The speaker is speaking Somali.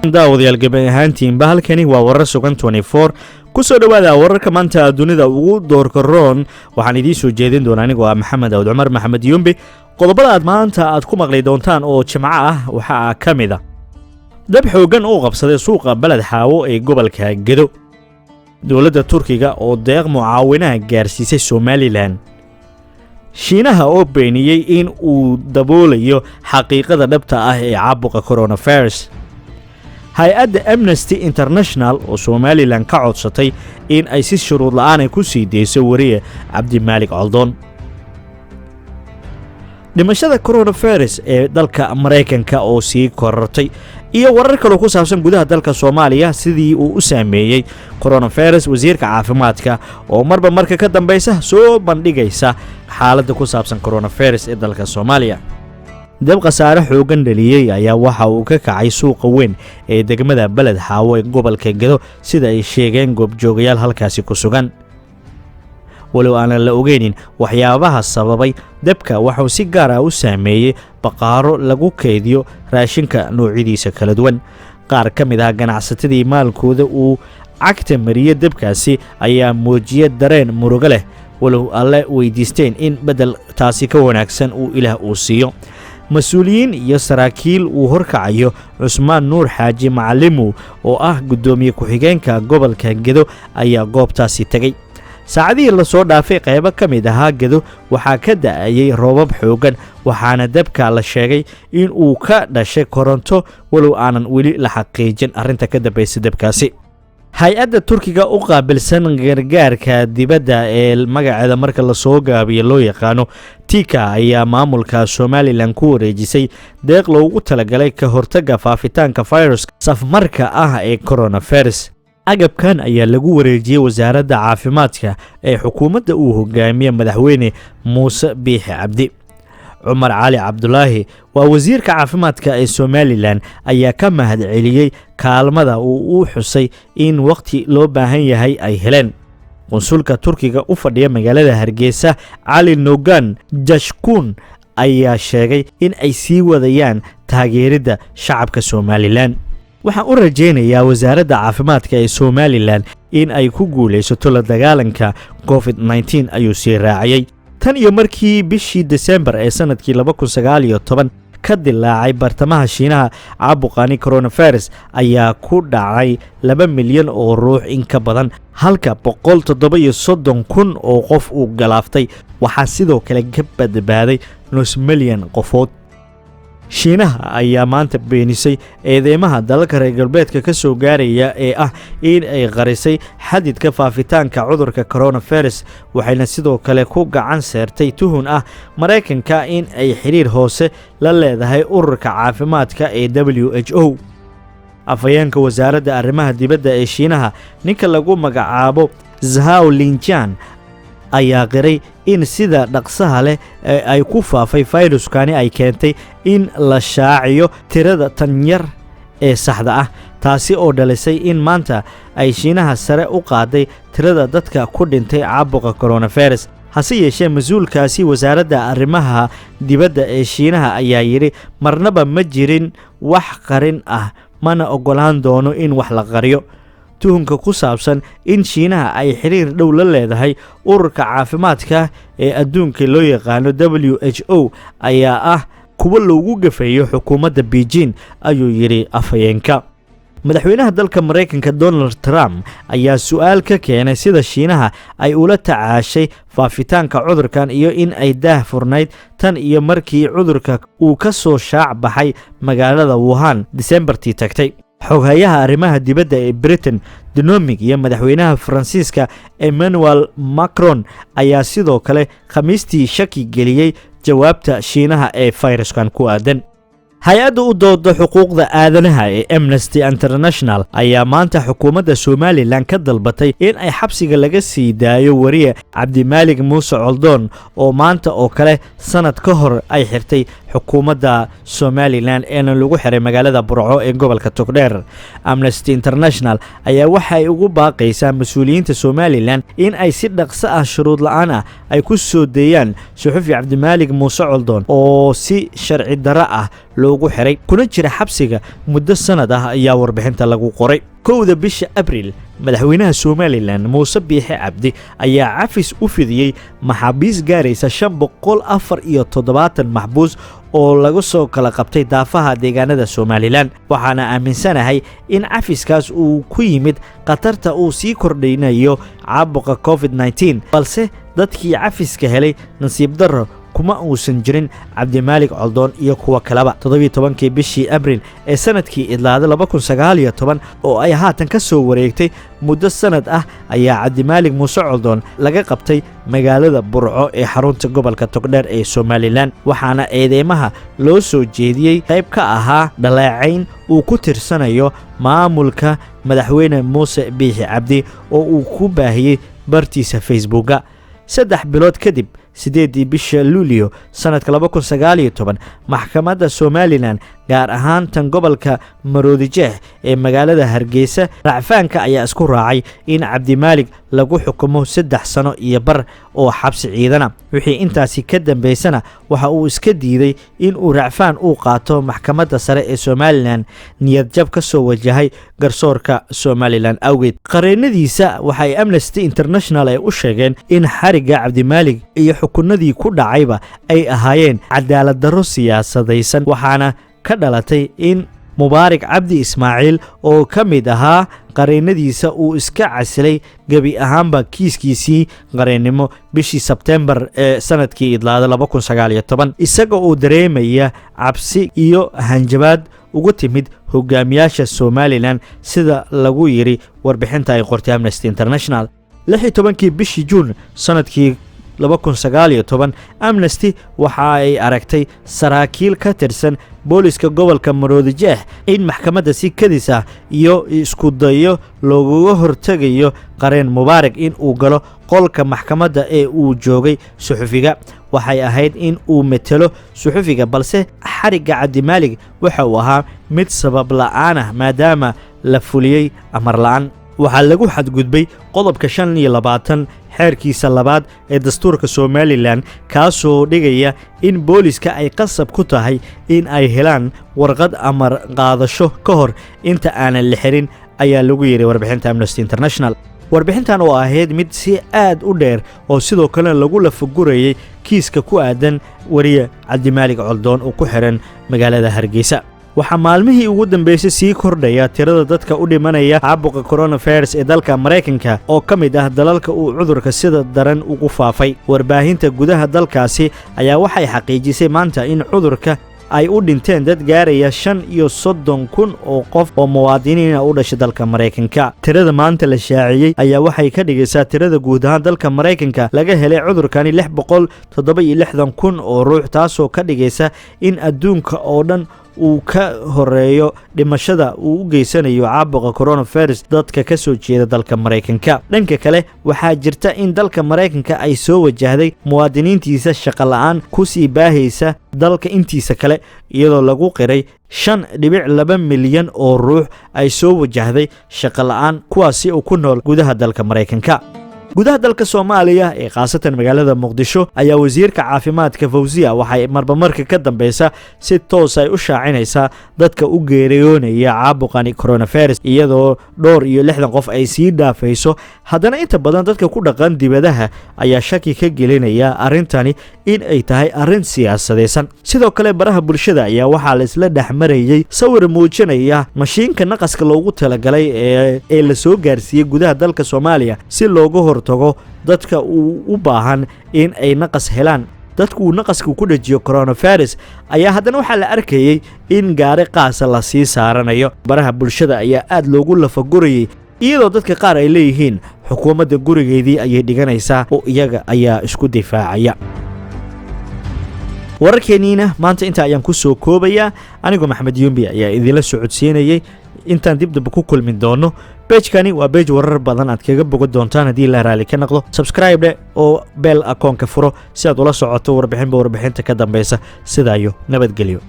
Daawadayaal, gabi ahaantiinba halkani waa Warar Sugan 24. Ku soo dhowaada wararka maanta dunida ugu doorka roon. Waxaan idiin soo jeedin doonaa anigoo ah Maxamed Awd Cumar Maxamed Yumbi. Qodobada aad maanta aad ku maqli doontaan oo jimco ah waxaa ka mid a dab xooggan uu qabsaday suuqa Beled Xaawo ee gobolka Gedo, dowladda Turkiga oo deeq mucaawinaha gaarsiisay Somalilan, Shiinaha oo beeniyey in uu daboolayo xaqiiqada dhabta ah ee caabuqa coronavirus, hay-adda Amnesty International oo Somalilan ka codsatay in ay si shuruud la'aan ay ku sii deyso weriye Cabdimaalik Coldoon, dhimashada coronavirus ee dalka Maraykanka oo sii korortay, iyo warar kaloo ku saabsan gudaha dalka Soomaaliya sidii uu u saameeyey coronavirus, wasiirka caafimaadka oo marba marka ka dambaysa soo bandhigaysa xaaladda ku saabsan coronavirus ee dalka Soomaaliya. Dab khasaare xooggan dhaliyey ayaa waxa uu ka kacay suuqa weyn ee degmada Beled Xaawo ee gobolka Gedo, sida ay sheegeen goobjoogayaal halkaasi ku sugan. Walow aanan la ogeynin waxyaabaha sababay dabka, waxuu si gaar ah u saameeyey baqaaro lagu kaydiyo raashinka noocyadiisa kala duwan. Qaar ka mid ah ganacsatadii maalkooda uu cagta mariyey dabkaasi ayaa muujiye dareen murugo leh, walow Alle weydiisteen in beddel taasi ka wanaagsan uu Ilaah uu siiyo. Mas-uuliyiin iyo saraakiil uu horkacayo Cusmaan Nuur Xaaji Macalimow oo ah guddoomiye ku-xigeenka gobolka Gedo ayaa goobtaasi tegey. Saacadihii lasoo dhaafay qaybo ka mid ahaa Gedo waxaa ka da'ayay roobab xooggan, waxaana dabka la sheegay in uu ka dhashay koronto, walow aanan weli la xaqiijin arrinta ka dambaysa dabkaasi. Hay-adda Turkiga u qaabilsan gargaarka dibadda ee magaceeda marka lasoo gaabiyo loo yaqaano TIKA ayaa maamulka Somalilan ku wareejisay deeq loogu talagalay ka hortagga faafitaanka viruska safmarka ah ee coronavirus. Agabkan ayaa lagu wareejiyey wasaaradda caafimaadka ee xukuumadda uu hogaamiye madaxweyne Muuse Biixi Cabdi. Cumar Cali Cabdulaahi waa wasiirka caafimaadka ee Somalilan ayaa ka mahad celiyey kaalmada uu u xusay in wakhti loo baahan yahay ay heleen. Qunsulka Turkiga u fadhiya magaalada Hargeysa, Cali Nogan Jashkuun, ayaa sheegay in ay sii wadayaan taageeridda shacabka Somalilan. "Waxaan u rajaynayaa wasaaradda caafimaadka ee Somalilan in ay ku guulaysato la dagaalanka COVID-19," ayuu sii raaciyey. Tan iyo markii bishii Desembar ee sannadkii 2019 ka dilaacay bartamaha Shiinaha caabuqani coronavirus ayaa ku dhacay 2 milyan oo ruux in ka badan, halka 137,000 oo qof uu galaaftay. Waxaa sidoo kale ka badbaaday nus milyan qofood. Shiinaha ayaa maanta beenisay eedeymaha dalalka reer galbeedka ka soo gaaraya ee ah in ay qarisay xadidka faafitaanka cudurka coronavirus, waxayna sidoo kale ku gacan seertay tuhun ah Maraykanka in ay xiriir hoose la leedahay ururka caafimaadka ee WHO. Afhayeenka wasaaradda arrimaha dibadda ee Shiinaha, ninka lagu magacaabo Zhao Linjian, ayaa qiray in sida dhaqsaha leh ee ay ku faafay fayruskani ay keentay in la shaaciyo tirada tan yar ee saxda ah, taasi oo dhalisay in maanta ay Shiinaha sare u qaaday tirada dadka ku dhintay caabuqa coronavirus. Hase yeeshee, mas-uulkaasi wasaaradda arrimaha dibadda ee Shiinaha ayaa yidhi: "Marnaba ma jirin wax qarin ah, mana oggolaan doono in wax la qariyo." Tuhunka ku saabsan in Shiinaha ay xiriir dhow la leedahay ururka caafimaadka ee adduunka loo yaqaano WHO ayaa ah kuwo loogu gafeeyo xukuumadda Beijing, ayuu yidhi afhayeenka. Madaxweynaha dalka Maraykanka Donald Trump ayaa su-aal ka keenay sida Shiinaha ay ula tacaashay faafitaanka cudurkan iyo in ay daah furnayd tan iyo markii cudurka uu ka soo shaac baxay magaalada Wuhan Disembartii tagtay. Xoghayaha arrimaha dibadda ee Britain Dominic iyo madaxweynaha Faransiiska Emmanuel Macron ayaa sidoo kale Khamiistii shaki geliyey jawaabta Shiinaha ee fayraskan ku aadan. Hay-adda u dooda xuquuqda aadanaha ee Amnesty International ayaa maanta xukuumadda Somalilan ka dalbatay in ay xabsiga laga sii daayo wariye Cabdimaalig Muuse Coldoon oo maanta oo kale sannad ka hor ay xirtay. Xukuumadda Somalilan eena lagu xiray magaalada Burco ee gobolka Togdheer. Amnesty International ayaa waxay ugu baaqaysaa mas-uuliyiinta Somalilan in ay si dhaqso ah, shuruud la-aan ah ay ku soo deeyaan suxufi Cabdimaalig Muuse Coldoon oo si sharci darro ah loogu xiray kuna jira xabsiga muddo sanad ah, ayaa warbixinta lagu qoray. 1da bisha Abril, madaxweynaha Somalilan Muuse Biixi Cabdi ayaa cafis u fidiyey maxaabiis gaaraysa 574 maxbuus oo laga soo kala qabtay daafaha deegaanada Somalilan. Waxaana aaminsanahay in cafiskaas uu ku yimid khatarta uu sii kordhinayo caabuqa COVID-19, balse dadkii cafiska helay nasiib darro kuma uusan jirin Cabdimaalig Coldoon iyo kuwa kaleba. 17kii bishii Abril ee sanadkii idlaada 2019, oo ay haatan ka soo wareegtay muddo sanad ah, ayaa Cabdimaalig Muuse Coldoon laga qabtay magaalada Burco ee xarunta gobolka Togdheer ee Somalilan, waxaana eedeymaha loo soo jeediyey qayb ka ahaa dhaleecayn uu ku tirsanayo maamulka madaxweyne Muuse Biixi Cabdi oo uu ku baahiyey bartiisa Facebooka. 3 bilood kadib, 8dii bisha Luulyo sanadka 2019, maxkamadda Somalilan, gaar ahaan tan gobolka Maroodijeex ee magaalada Hargeysa, racfaanka ayaa isku raacay in Cabdimaalig lagu xukumo 3 sano iyo bar oo xabsi ciidana. Wixii intaasi ka dambeysana waxa uu iska diiday in uu racfaan uu qaato maxkamadda sare ee Somalilan, niyadjab ka soo wajahay garsoorka Somalilan awgeed. Qareennadiisa waxay Amnesty International ay u sheegeen in xarigga Cabdimaalig iyo xukunadii ku dhacayba ay ahaayeen cadaalad darro siyaasadaysan, waxaana ka dhalatay in Mubaarak Cabdi Ismaaciil oo ka mid ahaa qareennadiisa uu iska casilay gebi ahaanba kiiskiisii qareennimo bishii Sebtembar ee sanadkii idlaada 2019, isaga oo dareemaya cabsi iyo hanjabaad ugu timid hogaamiyaasha Somalilan, sida lagu yidhi warbixinta ay qortay Amnesty International. 16kii bishii Juun sanadkii 2019, Amnesty waxa ay aragtay saraakiil ka tirsan booliska gobolka Maroodijeex in maxkamadda si kadis ah iyo isku dayo loogaga hortegayo qareen Mubaarak in uu galo qolka maxkamadda ee uu joogay suxufiga. Waxay ahayd in uu metelo suxufiga, balse xarigga Cabdimaalig waxa uu ahaa mid sabab la'aan ah, maadaama la fuliyey amar la'aan. Waxaa lagu xadgudbay qodobka 25 xeerkiisa labaad ee dastuurka Somalilan, kaasoo dhigaya in booliska ay qasab ku tahay in ay helaan warqad amar qaadasho ka hor inta aanan la xirin, ayaa lagu yidhi warbixinta Amnesty International. Warbixintan oo ahayd mid si aad u dheer oo sidoo kale lagu lafagurayay kiiska ku aadan wariye Cabdimaalig Coldoon oo ku xiran magaalada Hargeysa. Waxaa maalmihii ugu dambeysay sii kordhaya tirada dadka u dhimanaya caabuqa coronavirus ee dalka Maraykanka, oo ka mid ah dalalka uu cudurka sida daran ugu faafay. Warbaahinta gudaha dalkaasi ayaa waxay xaqiijisay maanta in cudurka ay u dhinteen dad gaaraya 35,000 oo qof oo muwaadiniina u dhashay dalka Maraykanka. Tirada maanta la shaaciyey ayaa waxay ka dhigaysaa tirada guud ahaan dalka Maraykanka laga helay cudurkani 667,000 oo ruux, taasoo ka dhigaysa in adduunka oo dhan uu ka horeeyo dhimashada uu u geysanayo caabuqa coronavirus dadka ka soo jeeda dalka Maraykanka. Dhanka kale, waxaa jirta in dalka Maraykanka ay soo wajahday muwaadiniintiisa shaqo la'aan kusii baahaysa dalka intiisa kale, iyadoo lagu qiray 5.2 milyan oo ruux ay soo wajahday shaqo la'aan, kuwaasi oo ku nool gudaha dalka Maraykanka. Gudaha dalka Soomaaliya ee khaasatan magaalada Muqdisho ayaa wasiirka caafimaadka Fawziya waxay marba marka ka dambeysa si toos ay u shaacinaysaa dadka u geeriyoonaya caabuqani coronavirus, iyadoo dhowr iyo 60 qof ay sii dhaafayso. Haddana inta badan dadka ku dhaqan dibadaha ayaa shaki ka gelinaya arrintani in ay tahay arrin siyaasadaysan. Sidoo kale, baraha bulshada ayaa waxaa la isla dhex marayey sawir muujinaya mashiinka naqaska loogu talagalay ee la soo gaarsiiyey gudaha dalka Soomaaliya si looga hortago dadka uu u baahan in ay naqas helaan, dadku uu naqaska ku dhajiyo coronavirus. Ayaa haddana waxaa la arkayey in gaari qaasa la sii saaranayo. Baraha bulshada ayaa aad loogu lafagurayey, iyadoo dadka qaar ay leeyihiin xukuumadda gurigeedii ayay dhiganaysaa oo iyaga ayaa isku difaacaya. Wararkeenniina maanta inta ayaan ku soo koobayaa. Anigoo Maxamed Yumbi ayaa idinla socodsiinayey. Intaan dib damba ku kulmi doono, page-kani waa page warar badan aad kaga bogan doontaan haddii la raali ka noqdo. Subscribe dheh oo bell icon-ka furo si aad ula socoto warbixinba warbixinta ka dambeysa. Sidaayo nabadgelyo.